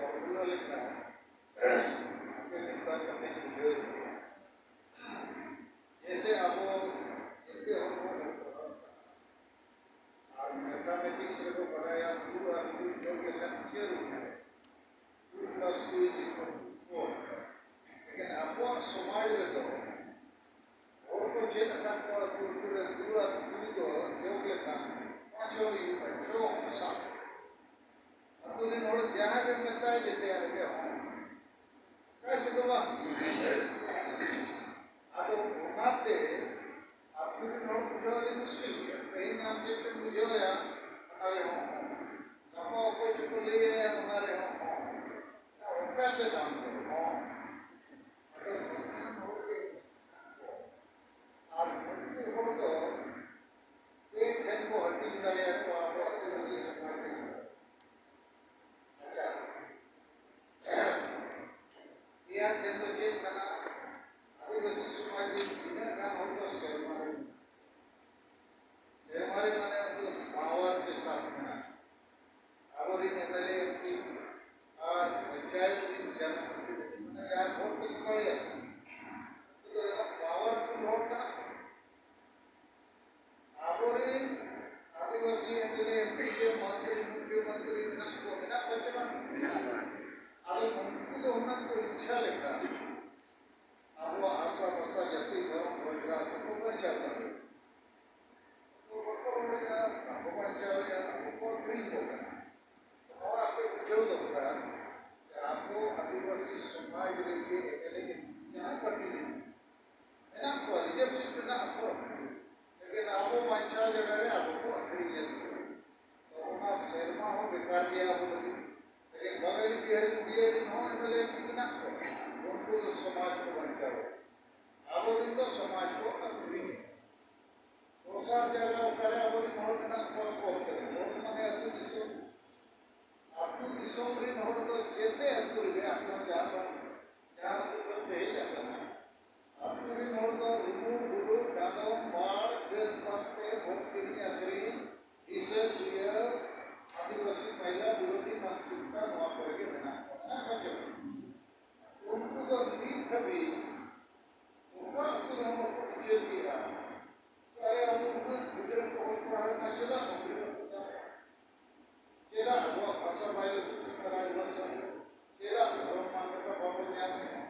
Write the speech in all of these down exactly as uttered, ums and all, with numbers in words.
Formula ᱞᱮᱠᱟ ᱟᱯᱮ ᱢᱤᱫ ᱵᱟᱨ ᱠᱟᱛᱷᱟᱧ ᱵᱩᱡᱷᱟᱹᱣ ᱮᱫ ᱯᱮᱭᱟ᱾ ᱡᱮᱭᱥᱮ ᱟᱵᱚ ᱡᱮᱛᱮ ᱦᱚᱲ ᱵᱚᱱ ᱚᱞ ᱯᱟᱲᱦᱟᱣ ᱠᱟᱱᱟ ᱟᱨ ᱢᱮᱛᱷᱟᱢᱮᱴᱤᱠᱥ ᱨᱮᱵᱚ ᱵᱟᱰᱟᱭᱟ ᱫᱩ ᱟᱨ ᱫᱩ ᱡᱳᱜᱽ ᱞᱮᱠᱷᱟᱱ ᱪᱟᱹᱨ ᱦᱩᱭᱩᱜᱼᱟ᱾ Two plus two is equal to four. ᱞᱮᱠᱤᱱ ᱟᱵᱚᱣᱟᱜ ᱥᱚᱢᱟᱡᱽ ᱨᱮᱫᱚ ᱦᱚᱲ ᱠᱚ ᱪᱮᱫ ᱟᱠᱟᱫ ᱠᱚᱣᱟ ᱟᱹᱛᱩ ᱟᱹᱛᱩ ᱨᱮ ᱫᱩ ᱟᱨ ᱫᱩ ᱫᱚ ᱡᱳᱜᱽ ᱞᱮᱠᱷᱟᱱ ᱯᱟᱸᱪ ᱦᱚᱸ ᱦᱩᱭᱩᱜᱼᱟ, ᱪᱷᱚ ᱦᱚᱸ, ᱥᱟᱛ ᱦᱚᱸ᱾ ᱟᱹᱛᱩ ᱨᱮᱱ ᱦᱚᱲ ᱡᱟᱦᱟᱸ ᱜᱮ ᱢᱮᱛᱟᱭ ᱡᱮᱛᱮᱭᱟᱜ ᱨᱮᱜᱮ ᱦᱚᱸ᱾ ᱚᱠᱟ ᱪᱮᱫ ᱦᱚᱸ ᱵᱟᱝ᱾ ᱟᱫᱚ ᱚᱱᱟᱛᱮ ᱟᱹᱛᱩ ᱨᱮᱱ ᱦᱚᱲ ᱵᱩᱡᱷᱟᱹᱣ ᱟᱹᱰᱤ ᱢᱩᱥᱠᱤᱞ ᱜᱮᱭᱟ᱾ ᱛᱮᱦᱮᱧ ᱟᱢ ᱪᱮᱫ ᱪᱚᱢ ᱵᱩᱡᱷᱟᱹᱣ ᱮᱭᱟ, ᱚᱱᱟ ᱨᱮᱦᱚᱸ ᱦᱚᱸ᱾ ᱜᱟᱯᱟ ᱚᱠᱚᱭ ᱪᱚᱠᱚ ᱞᱟᱹᱭ ᱟᱭᱟ, ᱚᱱᱟ ᱨᱮᱦᱚᱸ ᱦᱚᱸ᱾ ᱚᱠᱟ ᱥᱮᱫ ᱟᱢ ᱫᱚ ᱦᱚᱸ? ᱟᱫᱚ ᱱᱚᱝᱠᱟᱱ ᱦᱚᱲ ᱜᱮ ᱢᱮᱱᱟᱜ ᱠᱚᱣᱟ᱾ ᱟᱨ ᱱᱩᱠᱩ ᱦᱚᱲ ᱫᱚ ᱯᱮ ᱴᱷᱮᱱ ᱠᱚ ᱦᱟᱹᱴᱤᱧ ᱫᱟᱲᱮᱭᱟᱠᱚᱣᱟ ᱟᱵᱚ ᱟᱹᱫᱤᱵᱟᱹᱥᱤ ᱥᱚᱢᱟᱡᱽ ᱨᱮᱱ ᱦᱚᱲ᱾ ᱟᱪᱪᱷᱟ, ᱯᱮᱭᱟ ᱴᱷᱮᱱ ᱫᱚ ᱪᱮᱫ ᱠᱟᱱᱟ? ᱟᱹᱫᱤᱵᱟᱹᱥᱤ ᱥᱚᱢᱟᱡᱽ ᱨᱮ ᱛᱤᱱᱟᱹᱜ ᱜᱟᱱ ᱦᱚᱲ ᱫᱚ ᱥᱮᱨᱢᱟ ᱨᱮ ᱢᱮᱱᱟᱜ ᱠᱚᱣᱟ? ᱥᱮᱨᱢᱟ ᱨᱮ ᱢᱟᱱᱮ ᱩᱱᱠᱩ ᱫᱚ ᱯᱟᱣᱟᱨ ᱯᱮᱥᱟᱨ ᱢᱮᱱᱟᱜᱼᱟ᱾ ᱟᱵᱚᱨᱮᱱ M L A, M P R panchayat ᱨᱮᱱ ᱡᱚᱱᱚᱯᱨᱚᱛᱤᱱᱤᱫᱷᱤ, ᱢᱟᱱᱮ ᱡᱟᱦᱟᱸ ᱵᱷᱳᱴ ᱛᱮᱠᱚ ᱫᱟᱲᱮᱭᱟᱜᱼᱟ, ᱩᱱᱠᱩ ᱫᱚ ᱮᱱᱟ ᱯᱟᱣᱟᱨᱯᱷᱩᱞ ᱦᱚᱲ ᱠᱟᱱᱟ ᱠᱚ᱾ ᱟᱵᱚᱨᱮᱱ ᱟᱹᱫᱤᱵᱟᱹᱥᱤ M L A, M P, ᱢᱚᱱᱛᱨᱤ, ᱢᱩᱠᱷᱭᱚᱢᱚᱱᱛᱨᱤ ᱢᱮᱱᱟᱜ ᱠᱚ, ᱢᱮᱱᱟᱜ ᱠᱚᱣᱟ ᱪᱮ ᱵᱟᱝ? ᱟᱫᱚ ᱩᱱᱠᱩ ᱫᱚ ᱦᱩᱱᱟᱹᱝ ᱠᱚ ᱤᱪᱪᱷᱟ ᱞᱮᱠᱷᱟᱱ ᱟᱵᱚᱣᱟᱜ ᱦᱟᱥᱟ ᱵᱷᱟᱥᱟ, ᱡᱟᱹᱛᱤ, ᱫᱷᱚᱨᱚᱢ, ᱨᱳᱡᱽᱜᱟᱨ ᱠᱚᱠᱚ ᱵᱟᱧᱪᱟᱣ ᱫᱟᱲᱮᱭᱟᱜᱼᱟ᱾ ᱟᱫᱚ ᱵᱟᱠᱚ ᱨᱚᱲᱮᱫᱼᱟ, ᱵᱟᱠᱚ ᱵᱟᱧᱪᱟᱣᱮᱫᱼᱟ, ᱟᱵᱚ ᱠᱚ ᱟᱹᱠᱷᱨᱤᱧ ᱠᱚ ᱠᱟᱱᱟ᱾ ᱱᱚᱣᱟ ᱟᱯᱮ ᱵᱩᱡᱷᱟᱹᱣ ᱫᱚᱨᱠᱟᱨ ᱡᱮ ᱟᱵᱚ ᱟᱹᱫᱤᱵᱟᱹᱥᱤ ᱥᱚᱢᱟᱡᱽ ᱨᱮᱜᱮ M L A, M P ᱡᱟᱦᱟᱸ ᱯᱟᱨᱴᱤ ᱨᱮᱱ ᱢᱮᱱᱟᱜ ᱠᱚᱣᱟ, ᱨᱤᱡᱟᱨᱵᱷ ᱥᱤᱴ ᱢᱮᱱᱟᱜ ᱛᱚ, ᱞᱮᱠᱤᱱ ᱟᱵᱚ ᱵᱟᱧᱪᱟᱣ ᱡᱟᱭᱜᱟ ᱨᱮ ᱟᱵᱚ ᱠᱚ ᱟᱹᱠᱷᱨᱤᱧᱮᱫ ᱵᱚᱱᱟ᱾ ᱛᱚ ᱚᱱᱟ ᱥᱮᱨᱢᱟ ᱦᱚᱸ ᱵᱮᱠᱟᱨ ᱜᱮᱭᱟ ᱟᱵᱚ ᱞᱟᱹᱜᱤᱫ᱾ ᱞᱮᱠᱤᱱ ᱵᱟᱝᱟᱞᱤ, ᱵᱤᱦᱟᱨᱤ, ᱵᱤᱦᱟᱨᱤ ᱦᱚᱸ ᱮᱢ ᱮᱞ ᱮ ᱢᱮᱱᱟᱜ ᱠᱚᱣᱟ, ᱩᱱᱠᱩ ᱫᱚ ᱥᱚᱢᱟᱡᱽ ᱠᱚ ᱵᱟᱧᱪᱟᱣᱟ᱾ ᱟᱵᱚ ᱨᱮᱱ ᱫᱚ ᱥᱚᱢᱟᱡᱽ ᱠᱚ ᱟᱹᱠᱷᱨᱤᱧᱟ᱾ ᱫᱚᱥᱟᱨ ᱡᱟᱭᱜᱟ ᱚᱠᱟᱨᱮ ᱟᱵᱚᱨᱮᱱ ᱦᱚᱲ ᱢᱮᱱᱟᱜ ᱠᱚᱣᱟ ᱯᱚᱫᱽ ᱨᱮ, ᱯᱚᱫᱽ ᱢᱟᱱᱮ ᱟᱹᱛᱩ ᱫᱤᱥᱚᱢ᱾ ᱟᱹᱛᱩ ᱫᱤᱥᱚᱢ ᱨᱮᱱ ᱦᱚᱲ ᱫᱚ ᱡᱮᱛᱮ ᱟᱹᱛᱩ ᱨᱮᱜᱮ ᱟᱯᱱᱟᱨ ᱡᱟᱦᱟᱸ ᱵᱟᱝ, ᱡᱟᱦᱟᱸ ᱟᱹᱛᱩ ᱠᱷᱚᱱ ᱯᱮ ᱦᱮᱡ ᱟᱠᱟᱱᱟ, ᱟᱹᱛᱩ ᱨᱮᱱ ᱦᱚᱲ ᱫᱚ ᱨᱩᱢᱩ, ᱵᱩᱰᱩ, ᱰᱟᱸᱰᱚᱢ, ᱵᱟᱲ, ᱰᱟᱹᱱ, ᱯᱟᱱᱛᱮ, ᱵᱷᱳᱴ ᱠᱤᱨᱤᱧ ᱟᱹᱠᱷᱨᱤᱧ, ᱦᱤᱥᱟᱹ ᱥᱩᱭᱟᱹ, ᱟᱹᱫᱤᱵᱟᱹᱥᱤ ᱢᱟᱭᱞᱟ ᱵᱤᱨᱳᱫᱷᱤ ᱢᱟᱱᱥᱤᱠ᱾ ᱱᱚᱣᱟ ᱠᱚᱨᱮ ᱜᱮ ᱢᱮᱱᱟᱜ ᱠᱚᱣᱟ, ᱢᱮᱱᱟᱜ ᱠᱚᱣᱟ ᱪᱮ ᱵᱟᱝ? ᱩᱱᱠᱩ ᱫᱚ ᱱᱤᱛ ᱦᱟᱹᱵᱤᱡ ᱩᱱᱠᱩᱣᱟᱜ ᱟᱹᱛᱩ ᱨᱮᱦᱚᱸ ᱵᱟᱠᱚ ᱵᱤᱪᱟᱹᱨ ᱠᱮᱜᱼᱟ᱾ ᱟᱨᱮ, ᱟᱵᱚ ᱩᱱᱟᱹᱜ ᱜᱤᱫᱽᱨᱟᱹ ᱠᱚ ᱚᱞ ᱯᱟᱲᱦᱟᱣ ᱮᱱᱟ, ᱪᱮᱫᱟᱜ ᱱᱚᱠᱨᱤ ᱵᱟᱠᱚ ᱧᱟᱢ ᱮᱫᱟ? ᱪᱮᱫᱟᱜ ᱟᱵᱚᱣᱟᱜ ᱵᱷᱟᱥᱟ ᱵᱟᱭ ᱞᱟᱹᱜᱩᱜ ᱠᱟᱱᱟ, ᱨᱟᱡᱽ ᱵᱷᱟᱥᱟ? ᱪᱮᱫᱟᱜ ᱫᱷᱚᱨᱚᱢ ᱢᱟᱱ ᱞᱮᱠᱟ ᱵᱟᱵᱚ ᱧᱟᱢ ᱮᱫᱟ?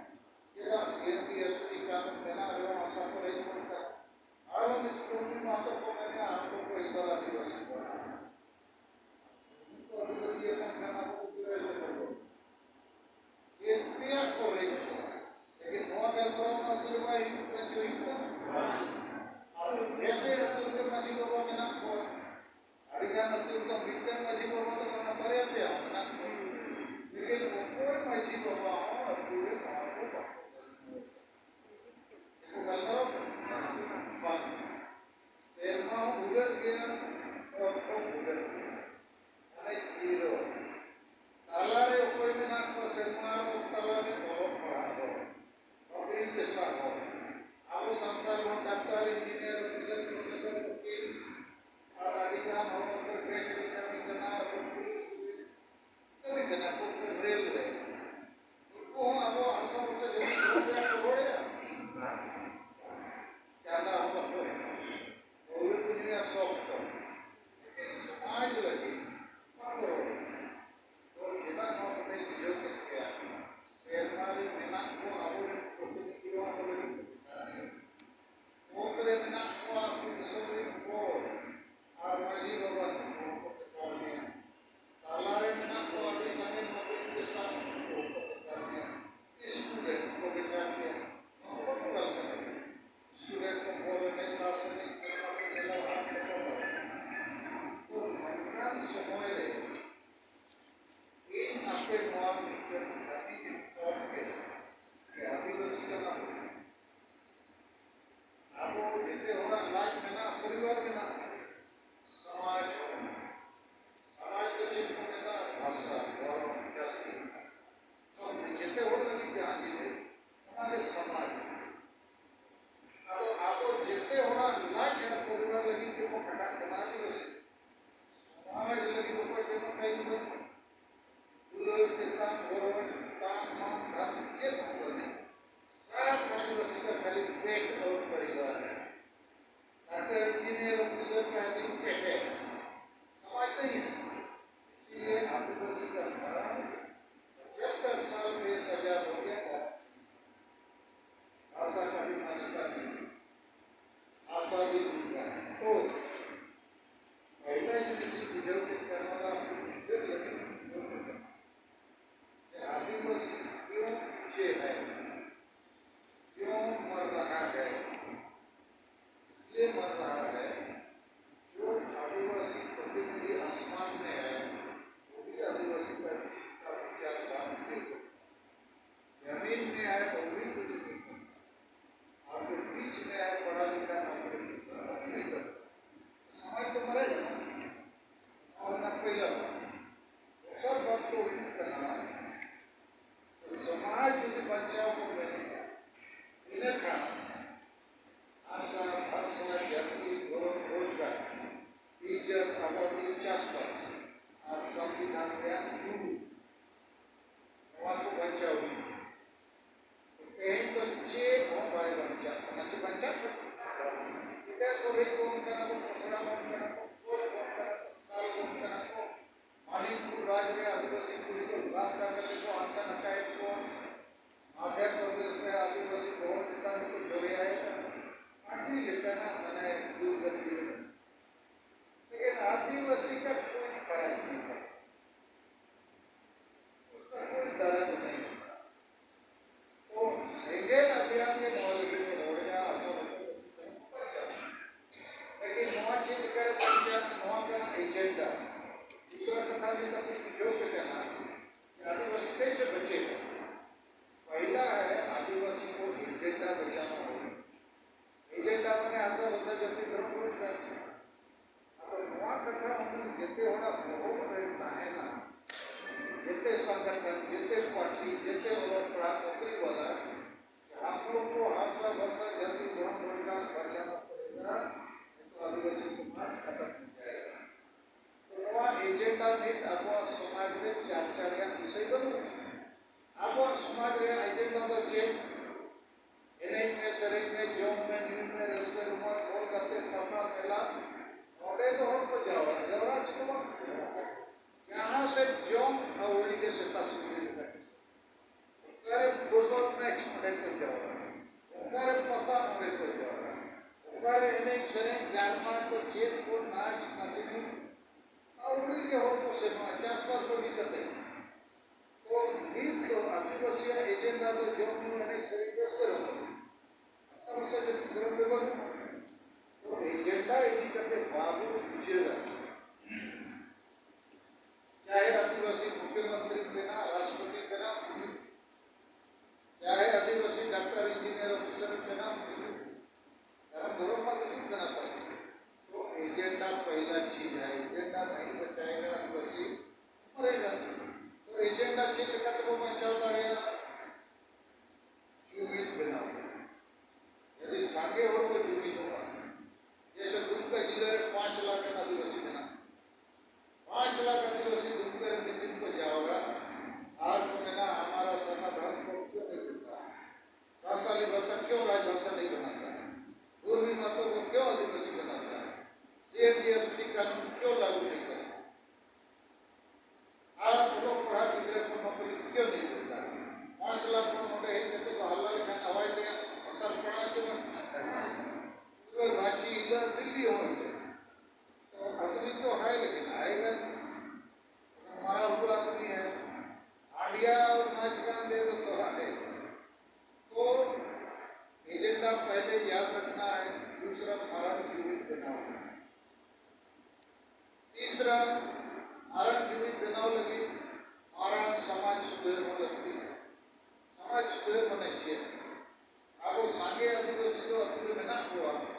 ᱪᱮᱫᱟᱜ ᱥᱤ ᱮᱢ ᱯᱤ ᱮᱥ ᱴᱤ ᱠᱟᱹᱱᱩᱱ ᱵᱮᱱᱟᱣ ᱨᱮᱦᱚᱸ ᱵᱷᱟᱥᱟ ᱠᱚ ᱨᱮᱡ ᱜᱚᱫ ᱠᱟᱜᱼᱟ? ᱟᱨᱚ ᱱᱤᱛ ᱠᱚ ᱩᱱᱠᱩ ᱢᱟᱛᱚ ᱠᱚ ᱢᱮᱱᱮᱫᱼᱟ, ᱟᱢ ᱫᱚ ᱯᱟᱹᱦᱤᱞ ᱫᱚ ᱟᱹᱫᱤᱵᱟᱹᱥᱤ ᱠᱚ ᱠᱟᱱᱟ᱾ ᱩᱱᱠᱩ ᱟᱹᱫᱤᱵᱟᱹᱥᱤ ᱟᱠᱟᱱ ᱠᱷᱟᱱ ᱟᱵᱚ ᱠᱚ ᱜᱤᱫᱽᱨᱟᱹ ᱞᱮᱠᱟ ᱠᱚ ᱪᱮᱫ ᱛᱮᱭᱟᱜ ᱠᱚ ᱨᱮᱡ ᱠᱚᱣᱟ? ᱞᱮᱠᱤᱱ ᱱᱚᱣᱟ ᱜᱟᱞᱢᱟᱨᱟᱣ ᱢᱟ ᱟᱹᱛᱩ ᱨᱮ ᱵᱟᱭ ᱦᱩᱭᱩᱜ ᱠᱟᱱᱟ, ᱪᱮ ᱦᱩᱭᱩᱜ ᱠᱟᱱᱟ? ᱟᱨ ᱡᱮᱛᱮ ᱟᱹᱛᱩ ᱨᱮᱜᱮ ᱢᱟᱹᱡᱷᱤ ᱵᱟᱵᱟ ᱢᱮᱱᱟᱜ ᱠᱚᱣᱟ᱾ ᱟᱹᱰᱤ ᱜᱟᱱ ᱟᱹᱛᱩ ᱨᱮᱫᱚ ᱢᱤᱫᱴᱟᱝ ᱢᱟᱹᱡᱷᱤ ᱵᱟᱵᱟ ᱫᱚ ᱵᱟᱝᱟ, ᱵᱟᱨᱭᱟ ᱯᱮᱭᱟ ᱦᱚᱸ ᱢᱮᱱᱟᱜ ᱠᱚᱣᱟ᱾ ᱞᱮᱠᱤᱱ ᱚᱠᱚᱭ ᱢᱟᱹᱡᱷᱤ ᱵᱟᱵᱟ ᱦᱚᱸ ᱟᱹᱛᱩ ᱨᱮ ᱱᱚᱣᱟ ᱠᱚ ᱵᱟᱠᱚ ᱜᱟᱞᱢᱟᱨᱟᱣ ᱠᱟᱱᱟ᱾ ᱪᱮᱫ ᱠᱚ ᱜᱟᱞᱢᱟᱨᱟᱣ ᱠᱟᱱᱟ? ᱵᱟᱝ᱾ ᱥᱮᱨᱢᱟ ᱦᱚᱸ ᱵᱷᱩᱜᱟᱹᱜ ᱜᱮᱭᱟ, ᱚᱛ ᱦᱚᱸ ᱵᱷᱩᱜᱟᱹᱜ ᱜᱮᱭᱟ, ᱢᱟᱱᱮ ᱡᱤᱨᱳ᱾ ᱛᱟᱞᱟᱨᱮ ᱚᱠᱚᱭ ᱢᱮᱱᱟᱜ ᱠᱚᱣᱟ ᱥᱮᱨᱢᱟ ᱟᱨ ᱚᱛ ᱛᱟᱞᱟᱨᱮ? ᱚᱞᱚᱜ ᱯᱟᱲᱦᱟᱜ ᱦᱚᱲ, ᱱᱚᱠᱨᱤ ᱯᱮᱥᱟ ᱦᱚᱲ᱾ ᱟᱵᱚ ᱥᱟᱱᱛᱟᱲ ᱦᱚᱸ ᱰᱟᱠᱛᱟᱨ, ᱤᱧᱡᱤᱱᱤᱭᱟᱨ, ᱚᱯᱷᱤᱥᱟᱨ, ᱯᱨᱚᱯᱷᱮᱥᱚᱨ, ᱩᱠᱤᱞ, ᱟᱨ ᱟᱹᱰᱤ ᱜᱟᱱ ᱦᱚᱲ ᱠᱚ ᱵᱮᱝᱠ ᱨᱮ ᱠᱟᱹᱢᱤ ᱠᱟᱱᱟ, ᱟᱨ ᱯᱩᱞᱤᱥ ᱨᱮ ᱠᱟᱹᱢᱤ ᱠᱟᱱᱟ ᱠᱚ, ᱨᱮᱞ ᱨᱮ᱾ ᱩᱱᱠᱩ ᱦᱚᱸ ᱟᱵᱚᱣᱟᱜ ᱦᱟᱥᱟ ᱵᱷᱟᱥᱟ ᱡᱟᱹᱛᱤ ᱫᱷᱚᱨᱚᱢ ᱨᱮᱭᱟᱜ ᱠᱚ ᱨᱚᱲᱮᱫᱼᱟ᱾ ᱪᱟᱸᱫᱟ ᱦᱚᱸ ᱵᱟᱠᱚ ᱮᱢᱟ᱾ ᱯᱟᱹᱣᱨᱟᱹ ᱠᱚ ᱧᱩᱭᱟ ᱥᱚᱠᱛᱚ, ᱞᱮᱠᱤᱱ ᱥᱚᱢᱟᱡᱽ ᱞᱟᱹᱜᱤᱫ ᱵᱟᱠᱚ ᱨᱚᱲᱟ᱾ ᱛᱚ ᱪᱮᱫᱟᱜ ᱱᱚᱣᱟ ᱠᱟᱛᱷᱟᱧ ᱵᱩᱡᱷᱟᱹᱣ ᱠᱮᱫ ᱯᱮᱭᱟ? ᱥᱮᱨᱢᱟ ᱨᱮ ᱢᱮᱱᱟᱜ ᱠᱚ ᱟᱵᱚᱨᱮᱱ ᱯᱨᱚᱛᱤᱱᱤᱫᱷᱤ ᱦᱚᱸ ᱟᱵᱚ ᱞᱟᱹᱜᱤᱫ ᱠᱚ ᱵᱮᱠᱟᱨ ᱜᱮᱭᱟ᱾ ᱯᱚᱫᱽ ᱨᱮ ᱢᱮᱱᱟᱜ ᱠᱚᱣᱟ ᱟᱹᱛᱩ ᱫᱤᱥᱚᱢ ᱨᱮᱱ ᱦᱚᱲ ᱟᱨ ᱢᱟᱹᱡᱷᱤ ᱵᱟᱵᱟ ᱱᱩᱠᱩ ᱦᱚᱸᱠᱚ ᱵᱮᱠᱟᱨ ᱜᱮᱭᱟ᱾ ᱛᱟᱞᱟ ᱨᱮ ᱢᱮᱱᱟᱜ ᱠᱚᱣᱟ ᱟᱹᱰᱤ ᱥᱟᱸᱜᱮ ᱱᱚᱠᱨᱤ ᱯᱮᱥᱟ, ᱱᱩᱠᱩ ᱦᱚᱸᱠᱚ ᱵᱮᱠᱟᱨ ᱜᱮᱭᱟ᱾ ᱥᱴᱩᱰᱮᱱᱴ ᱠᱚ ᱵᱮᱠᱟᱨ ᱜᱮᱭᱟ᱾ ᱱᱚᱣᱟ ᱠᱚ ᱵᱟᱠᱚ ᱜᱟᱞᱢᱟᱨᱟᱣᱟ᱾ ᱥᱴᱩᱰᱮᱱᱴ ᱠᱚ ᱵᱚᱞ ᱮᱱᱮᱡ, ᱛᱟᱥ ᱮᱱᱮᱡ, ᱥᱤᱱᱮᱢᱟ ᱠᱚ ᱧᱮᱞᱟ, ᱦᱟᱴ ᱯᱟᱛᱟ ᱫᱟᱬᱟᱱ᱾ ᱛᱚ ᱱᱚᱝᱠᱟᱱ ᱥᱚᱢᱚᱭ ᱨᱮ ᱤᱧ ᱟᱯᱮ ᱱᱚᱣᱟ ᱢᱤᱫᱴᱮᱱ ᱠᱟᱹᱢᱤ ᱮᱛᱚᱦᱚᱵ ᱯᱮ᱾ ᱟᱹᱫᱤᱵᱟᱹᱥᱤ ᱠᱟᱱᱟ ᱵᱚᱱ᱾ ᱟᱵᱚ ᱡᱮᱛᱮ ᱦᱚᱲᱟᱜ ᱞᱟᱡ ᱢᱮᱱᱟᱜᱼᱟ, ᱯᱚᱨᱤᱵᱟᱨ ᱢᱮᱱᱟᱜᱼᱟ, ᱥᱚᱢᱟᱡᱽ ᱦᱚᱸ ᱢᱮᱱᱟᱜᱼᱟ᱾ ᱥᱚᱢᱟᱡᱽ ᱫᱚ ᱪᱮᱫ ᱠᱚ ᱢᱮᱛᱟᱜᱼᱟ? ᱵᱷᱟᱥᱟ, ᱫᱷᱚᱨᱚᱢ, ᱡᱟᱹᱛᱤ, ᱵᱷᱟᱥᱟ᱾ ᱛᱚ ᱡᱮᱛᱮ ᱦᱚᱲ ᱞᱟᱹᱜᱤᱫ ᱡᱟᱦᱟᱸ ᱡᱤᱱᱤᱥ, ᱚᱱᱟ ᱜᱮ ᱥᱚᱢᱟᱡᱽ᱾ ᱟᱫᱚ ᱟᱵᱚ ᱡᱮᱛᱮ ᱦᱚᱲᱟᱜ ᱞᱟᱡ ᱟᱨ ᱯᱚᱨᱤᱵᱟᱨ ᱞᱟᱹᱜᱤᱫ ᱜᱮᱵᱚ ᱠᱷᱟᱴᱟᱜ ᱠᱟᱱᱟ, ᱟᱹᱫᱤᱵᱟᱹᱥᱤ᱾ ᱥᱚᱢᱟᱡᱽ ᱞᱟᱹᱜᱤᱫ ᱚᱠᱚᱭ ᱪᱮᱫ ᱦᱚᱸ ᱴᱟᱭᱤᱢ ᱵᱟᱹᱱᱩᱜᱼᱟ᱾ ᱵᱟᱝ ᱠᱟᱛᱮ ᱠᱚ ᱦᱟᱱᱛᱮ ᱱᱟᱛᱮᱭᱮᱫ ᱠᱚᱣᱟ᱾ ᱢᱟᱫᱷᱮᱨ ᱯᱨᱚᱫᱮᱥ ᱨᱮ ᱟᱹᱫᱤᱵᱟᱹᱥᱤ ᱵᱚᱦᱚᱜ ᱪᱮᱛᱟᱱ ᱨᱮᱠᱚ ᱡᱚᱵᱮᱭᱟᱭᱮᱫ ᱠᱚᱣᱟ᱾ ᱟᱹᱰᱤ ᱞᱮᱠᱟᱱᱟᱜ ᱢᱟᱱᱮ ᱫᱩᱨᱜᱚᱛᱤ᱾ लेकिन आदिवासी का कोई फर्क नहीं पड़ता, उसका कोई दर्द नहीं होता। तो सेंगेल अभियान के नॉलेज में रोड़िया आशा बसंत की तरफ बच्चा, लेकिन नवा चीज करे बच्चा नवा का एजेंडा। दूसरा कथा भी तक जो पे कहना कि आदिवासी कैसे बचेगा। पहला है आदिवासी को एजेंडा बचाना होगा। एजेंडा मैंने आशा बसंत जल्दी धर्म रोजगार। ᱟᱫᱚ ᱱᱚᱣᱟ ᱠᱟᱛᱷᱟ ᱩᱱᱤ ᱡᱮᱛᱮ ᱦᱚᱲᱟᱜ ᱵᱚᱦᱚᱜ ᱨᱮ ᱛᱟᱦᱮᱱᱟ, ᱡᱮᱛᱮ ᱥᱚᱝᱜᱚᱴᱷᱚᱱ, ᱡᱮᱛᱮ ᱯᱟᱨᱴᱤ, ᱡᱮᱛᱮ ᱚᱞᱚᱜ ᱯᱟᱲᱦᱟᱜ ᱱᱚᱠᱨᱤ ᱵᱟᱞᱟ, ᱡᱟᱦᱟᱸ ᱠᱚ ᱠᱚ ᱦᱟᱥᱟ ᱵᱷᱟᱥᱟ ᱡᱟᱹᱛᱤ ᱫᱷᱚᱨᱚᱢ ᱨᱳᱡᱽᱜᱟᱨ ᱵᱟᱧᱪᱟᱣ ᱠᱚ ᱞᱟᱹᱭᱫᱟ, ᱱᱤᱛᱚᱜ ᱟᱹᱫᱤᱵᱟᱹᱥᱤ ᱥᱚᱢᱟᱡᱽ ᱠᱷᱟᱛᱟ ᱯᱚᱧᱪᱟᱭᱮᱛ᱾ ᱛᱚ ᱱᱚᱣᱟ ᱮᱡᱮᱱᱰᱟ ᱱᱤᱛ ᱟᱵᱚᱣᱟᱜ ᱥᱚᱢᱟᱡᱽ ᱨᱮ ᱪᱟᱨᱪᱟ ᱨᱮᱭᱟᱜ ᱵᱤᱥᱚᱭ ᱵᱟᱹᱱᱩᱜᱼᱟ᱾ ᱟᱵᱚᱣᱟᱜ ᱥᱚᱢᱟᱡᱽ ᱨᱮᱭᱟᱜ ᱮᱡᱮᱱᱰᱟ ᱫᱚ ᱪᱮᱫ? ᱮᱱᱮᱡ ᱢᱮ, ᱥᱮᱨᱮᱧ ᱢᱮ, ᱡᱚᱢ ᱢᱮ, ᱧᱩᱭ ᱢᱮ, ᱨᱟᱹᱥᱠᱟᱹ ᱨᱚᱢᱚᱡᱽ, ᱵᱚᱞ ᱜᱟᱛᱮ, ᱯᱟᱛᱟ, ᱢᱮᱞᱟ, ᱱᱚᱰᱮ ᱫᱚ ᱦᱚᱲ ᱠᱚ ᱡᱟᱣᱨᱟ, ᱡᱟᱣᱨᱟ ᱪᱮᱫ ᱦᱚᱸ ᱵᱟᱝ᱾ ᱡᱟᱦᱟᱸ ᱥᱮᱫ ᱡᱚᱢ ᱟᱹᱣᱲᱤ ᱜᱮ ᱥᱮᱛᱟ ᱥᱤᱸᱫᱩᱨ ᱞᱮᱠᱟ᱾ ᱚᱠᱟᱨᱮ ᱯᱷᱩᱴᱵᱚᱞ ᱢᱮᱪ ᱚᱸᱰᱮ ᱠᱚ ᱡᱟᱣᱨᱟ, ᱚᱠᱟᱨᱮ ᱯᱟᱛᱟ ᱚᱸᱰᱮ ᱠᱚ ᱡᱟᱣᱨᱟ, ᱚᱠᱟᱨᱮ ᱮᱱᱮᱡ ᱥᱮᱨᱮᱧ ᱰᱨᱟᱢᱟ ᱠᱚ ᱪᱮᱫ ᱠᱚ ᱱᱟᱪ ᱱᱟᱪᱱᱤ, ᱟᱹᱣᱲᱤ ᱜᱮ ᱦᱚᱲ ᱠᱚ ᱥᱮᱱᱚᱜᱼᱟ ᱪᱟᱥᱵᱟᱥ ᱵᱟᱹᱜᱤ ᱠᱟᱛᱮ᱾ ᱛᱚ ᱱᱤᱛ ᱫᱚ ᱟᱹᱫᱤᱵᱟᱹᱥᱤᱭᱟᱜ ᱮᱡᱮᱱᱰᱟ ᱫᱚ ᱡᱚᱢ ᱧᱩ ᱮᱱᱮᱡ ᱥᱮᱨᱮᱧ ᱨᱟᱹᱥᱠᱟᱹ ᱨᱚᱢᱚᱡᱽ᱾ ᱦᱟᱥᱟ ᱵᱷᱟᱥᱟ ᱡᱟᱹᱛᱤ ᱫᱷᱚᱨᱚᱢ ᱨᱮ ᱵᱟᱹᱱᱩᱜᱼᱟ᱾ ᱛᱚ ᱮᱡᱮᱱᱰᱟ ᱤᱫᱤ ᱠᱟᱛᱮ ᱵᱟᱵᱚ ᱵᱩᱡᱷᱟᱹᱣᱟ᱾ ᱪᱟᱦᱮ ᱟᱹᱫᱤᱵᱟᱹᱥᱤ ᱢᱩᱠᱷᱭᱚᱢᱚᱱᱛᱨᱤ ᱵᱮᱱᱟᱜ, ᱨᱟᱥᱴᱨᱚᱯᱚᱛᱤ ᱵᱮᱱᱟᱜ, ᱵᱩᱡᱩᱜ᱾ ᱪᱟᱦᱮ ᱟᱹᱫᱤᱵᱟᱹᱥᱤ ᱰᱟᱠᱛᱟᱨ, ᱤᱧᱡᱤᱱᱤᱭᱟᱨ, ᱚᱯᱷᱤᱥᱟᱨ ᱵᱮᱱᱟᱜ, ᱵᱩᱡᱩᱜ᱾ ᱠᱟᱨᱚᱱ ᱫᱷᱚᱨᱚᱢ ᱢᱟ ᱵᱩᱡᱩᱜ ᱠᱟᱱᱟ ᱛᱚ᱾ ᱛᱚ ᱮᱡᱮᱱᱰᱟ ᱯᱮᱦᱞᱟ ᱪᱤᱡᱽ ᱦᱟᱭ, ᱮᱡᱮᱱᱰᱟ ᱱᱟᱦᱤ ᱵᱟᱪᱟᱭᱮᱜᱟ ᱟᱹᱫᱤᱵᱟᱹᱥᱤ ᱢᱚᱨᱮᱜᱟ᱾ ᱛᱚ ᱮᱡᱮᱱᱰᱟ ᱪᱮᱫ ᱞᱮᱠᱟ ᱛᱮᱵᱚ ᱵᱟᱧᱪᱟᱣ ᱫᱟᱲᱮᱭᱟᱜᱼᱟ? ᱡᱩᱢᱤᱫ ᱵᱮᱱᱟᱣ᱾ ᱡᱩᱫᱤ ᱥᱟᱸᱜᱮ ᱦᱚᱲ ᱠᱚ ᱡᱩᱢᱤᱫᱚᱜᱼᱟ, ᱡᱮᱭᱥᱮ ᱫᱩᱢᱠᱟ ᱡᱤᱞᱟ ᱨᱮ ᱯᱟᱸᱪ ᱞᱟᱠᱷ ᱜᱟᱱ ᱟᱹᱫᱤᱵᱟᱹᱥᱤ ᱢᱮᱱᱟᱜ ᱠᱚᱣᱟ᱾ ᱯᱟᱸᱪ ᱞᱟᱠᱷ ᱟᱹᱫᱤᱵᱟᱹᱥᱤ ᱫᱩᱢᱠᱟ ᱨᱮ ᱢᱤᱫ ᱫᱤᱱ ᱠᱚ ᱡᱟᱣᱨᱟᱜᱼᱟ ᱟᱨ ᱠᱚ ᱢᱮᱱᱟ, "ᱦᱟᱢᱟᱨᱟ ᱥᱟᱨᱱᱟ ᱫᱷᱚᱨᱚᱢ ᱠᱚ ᱠᱭᱚᱱ ᱱᱟᱦᱤ ᱪᱚᱞᱛᱟ? ᱥᱟᱱᱛᱟᱞᱤ ᱵᱷᱟᱥᱟ ᱠᱭᱚᱱ ᱨᱟᱡᱽᱵᱷᱟᱥᱟ ᱱᱟᱦᱤ ᱵᱟᱱᱟᱛᱟ? ᱫᱷᱚᱨᱢᱤ ᱢᱟᱛᱚ ᱠᱚ ᱠᱭᱚᱱ ᱟᱹᱫᱤᱵᱟᱹᱥᱤ ᱵᱟᱱᱟᱛᱟ? ᱥᱤ ᱮᱱ ᱰᱤ ᱮᱥ ᱯᱤ ᱠᱟᱱᱩᱱ ᱠᱭᱚᱱ ᱞᱟᱜᱩ ᱱᱟᱦᱤ ᱠᱟᱨᱛᱟ?" ᱟᱨ ᱚᱞᱚᱜ ᱯᱟᱲᱦᱟᱜ ᱜᱤᱫᱽᱨᱟᱹ पूरे रांची हिला, दिल्ली हो हिला। तो आदमी तो है, लेकिन आएगा नहीं। मरा हुआ आदमी है। हांडिया और नाच गान दे दो तो आएगा। तो एजेंडा पहले याद रखना है, दूसरा मरण जीवित बनाओ। तीसरा, ᱢᱟᱨᱟᱝ ᱡᱩᱢᱤᱫ ᱵᱮᱱᱟᱣ ᱞᱟᱹᱜᱤᱫ ᱢᱟᱨᱟᱝ ᱥᱚᱢᱟᱡᱽ ᱥᱩᱫᱷᱟᱹᱨ ᱦᱚᱸ ᱞᱟᱹᱠᱛᱤ ᱠᱟᱱᱟ᱾ ᱥᱚᱢᱟᱡᱽ ᱥᱩᱫᱷᱟᱹᱨ ᱢᱟᱱᱮ ᱪᱮᱫ? ᱟᱵᱚ ᱥᱟᱸᱜᱮ ᱟᱹᱫᱤᱵᱟᱹᱥᱤ ᱫᱚ ᱟᱹᱛᱩ ᱨᱮ ᱢᱮᱱᱟᱜ ᱠᱚᱣᱟ,